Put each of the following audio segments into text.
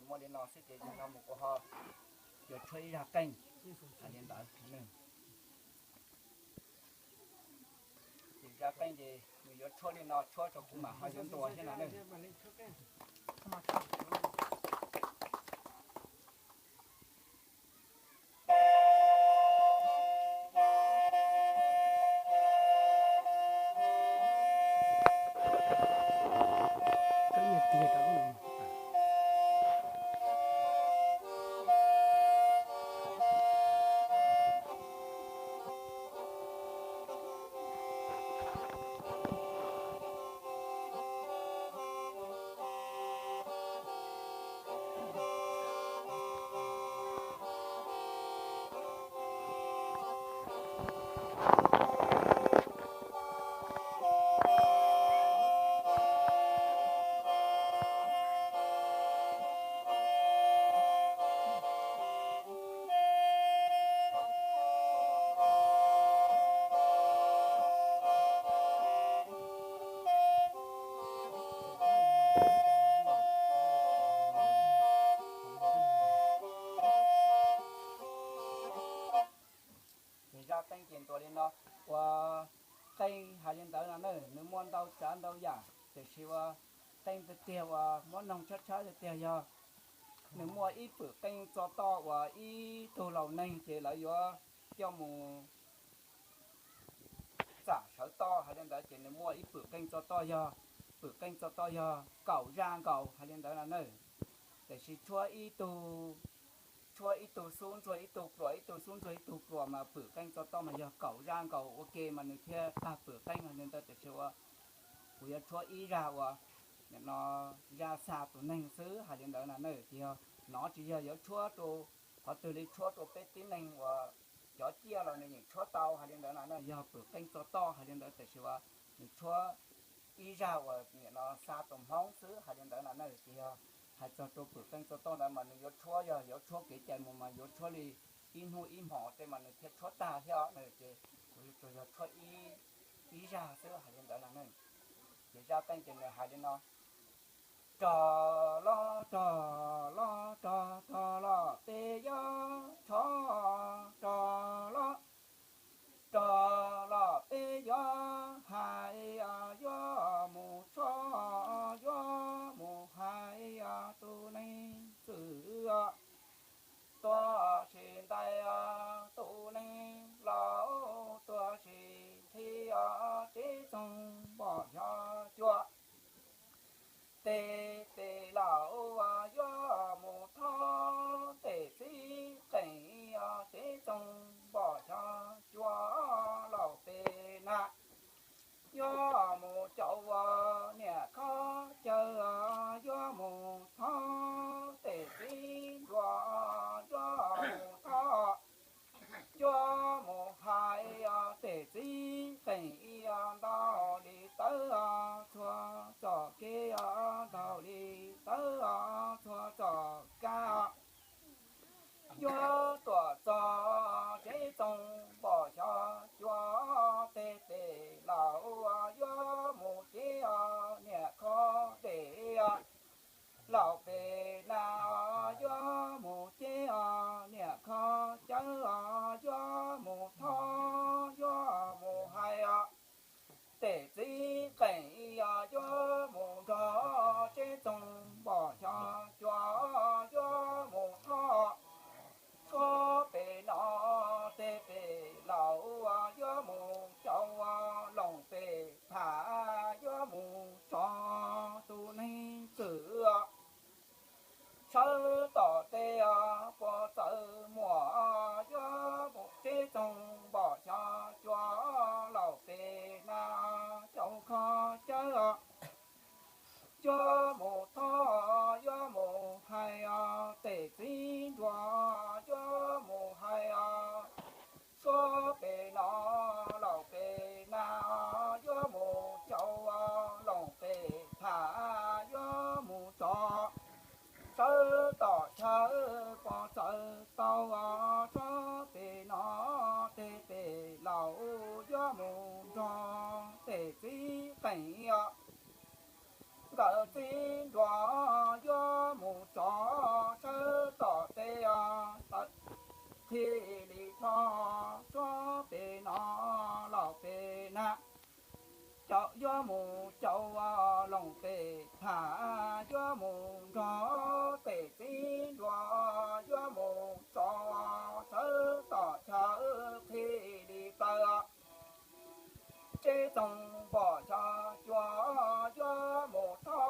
Muaj li no xwb ces yog no mus kuv ho yuav tshuab ib zaj qeej hais li ntawd. Ces zaj qeej ces nws yuav tshuab li no, tshuab rau kuv mam ho yuav ntuas thiab no ne. Ces zaj qeej ces ntuas li no, uas qeej hais li ntawd no na, nws muaj ntau tsav ntau yam, tiam sis uas qeej tiag tiag uas muab noog tshab tshab tiag tiag yog nws muaj ib pwm qeej txo toj uas ib tug laus neeg ces lawv yuav coj mus txam sawv toj hais li ntawd ces nws muaj ib pwm qeej txo toj yog, pwm qeej txo toj yog kaum zaj nkaus hais li ntawd no na. Tiam sis tshuab ib tug, tshuab ib tug xub ntsuag ib tug pluas, ib tug xub ntsuag ib tug pluas mas pwm qeej txo toj mas yog kaum zaj nkaus ua ke mas nws thiaj tag pwm qeej hais li ntawd. Tiam sis uas kuv yuav tshuab ib zaj uas nim no zaj xa tus neeg xwb hais li ntawd no na. Ces yog nov tsis yog yuav tshuab rau qhov twg li, tshuab rau peb tib neeg uas cov ciaj los nws yeej tshuab tau hais li ntawd no na. Yog pwm qeej txo toj hais li ntawd, tiam sis uas nws tshuab ib zaj uas nim no xa tus Hmoob xwb hais li ntawd no na. Ces yog hais txog rau pwm qeej txo toj ntawd mas nws yuav tshuab, yog yuav tshuab kev cai mus mas yuav tshuab li ib hnub ib hmos tej mas nws thiaj tshuab tag thiab no. Ces kuv tsuas yog tshuab ib zaj xwb hais li ntawd no na. Ces zaj qeej ces nws hais li no: Rog loj, rog loj, rog, rog loj peb yuav tshov, rog loj, rog loj peb yuav hais, yuav mus tshov, yuav mus hais tus neeg txwm tuag sim ntais, tus neeg laus tuag sim nthi, tsev txoog npom xyov cua. Tej pem laus yuav mus thov, tej txiv qeej tsev txoog npom xyov cua, laus pem na yuav mus caum, niam khob cawv yuav mus thov, tej txiv nruas yuav mus thov, yuav mus hais, tej txiv qeej ntau li tawv, txhua txoj kev ntau li tawv, txhua txoj kab yuav tuaj txog tsev txoog npom xyov cua. Tej pem laus yuav mus cev, niam khob dej, laus pem na yuav mus cev, niam khob cawv yuav mus thov, yuav mus hais, tej txiv qeej yuav mus nrog, tsev txoog npom xyov cua yuav mus thov. Suav pem no tej pem laus yuav mus caum, loos pem pham yuav mus tso, tus neeg txwm sawv tom tej puas txawv muam yuav mus, tsev txoog npom xyov cua, laus pem na caum khob cawv yuav mus thov, yuav mus hais, tej txiv nruas yuav mus hais, suav pem no laus pem na yuav mus caum, loos pem pham yuav mus tso, sawv tom chaw puas txawv tau, suav pem no tej pem laus yuav mus nrog, tej txiv qeej nkawd txiv nruas yuav mus tso, rog tes txiv nruas yuav mus tso sawv tom chaw qhib li plaws. Tsev txoos npom xyos cua yuav mus rho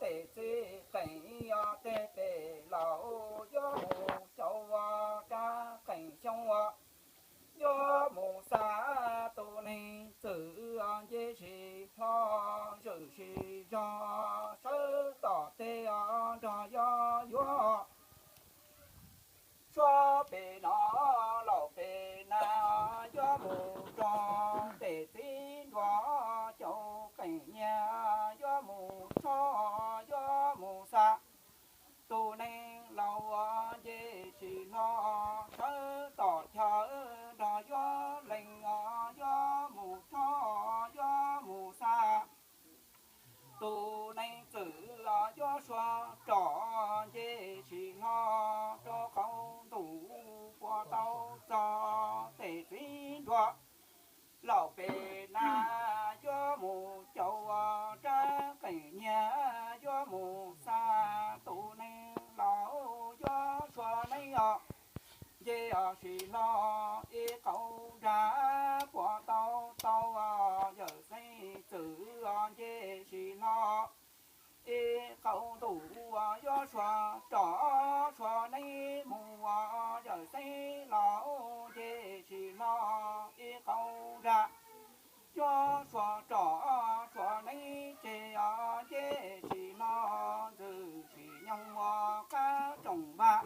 tes txiv qeej, tej pem laus yuav mus xyaum rab qeej xyoob, yuav mus xa tus neeg txwm nce sis hlo, zwm sis zog sawv tom tej nrog yuav yuav. Suav pem no laus pem na, yuav mus rog tes txiv nruas caum qeej nyiag, yuav mus rho yuav mus xa tus neeg laus nce sis hlo, sawv tom chaw nrog yuav lees, yuav mus rho yuav mus xa tus neeg txwm yuav suav rov nce sis hlo rau qaum ntuj puas tau txog tes txiv nruas. Laus pem na yuav mus caum rab qeej nyiag, yuav mus xa tus neeg laus yuav suav neeb os. Nce sis hlo ib qaum nrag puas tau tau, yawm xeeb txwm nce sis hlo ib qaum ntuj, yuav suav rov suav neeb mus, yawm xeeb laus nce sis hlo ib qaum nrag. Yuav suav rov suav neeb tseg, nce sis hlo ntxwm sis nyoog qab tsoom npaj.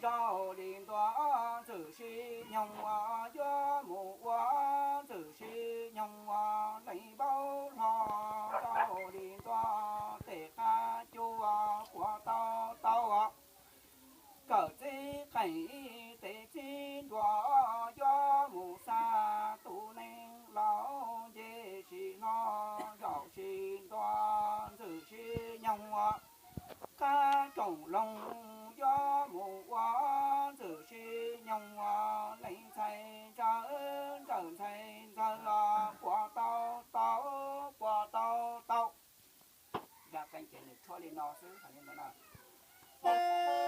Zaum li ntua ntxwm sis nyoog yuav mus ua ntxwm sis nyoog leej npaum hlo. Zaum li ntua tes qab cua puas tau tau, kawm txiv qeej tes txiv nruas yuav mus xa tus neeg laus nce sis hlo. Zaum sis ntua ntxwm sis nyoog qab tsoom loog yuav mus ua ntxwm sis nyoog leej ntxhais ntxawm ntxawm ntxhais ntxawm puas tau tau, puas tau tau. Zaj qeej ces nws tshuab li no xwb, hais li ntawd na.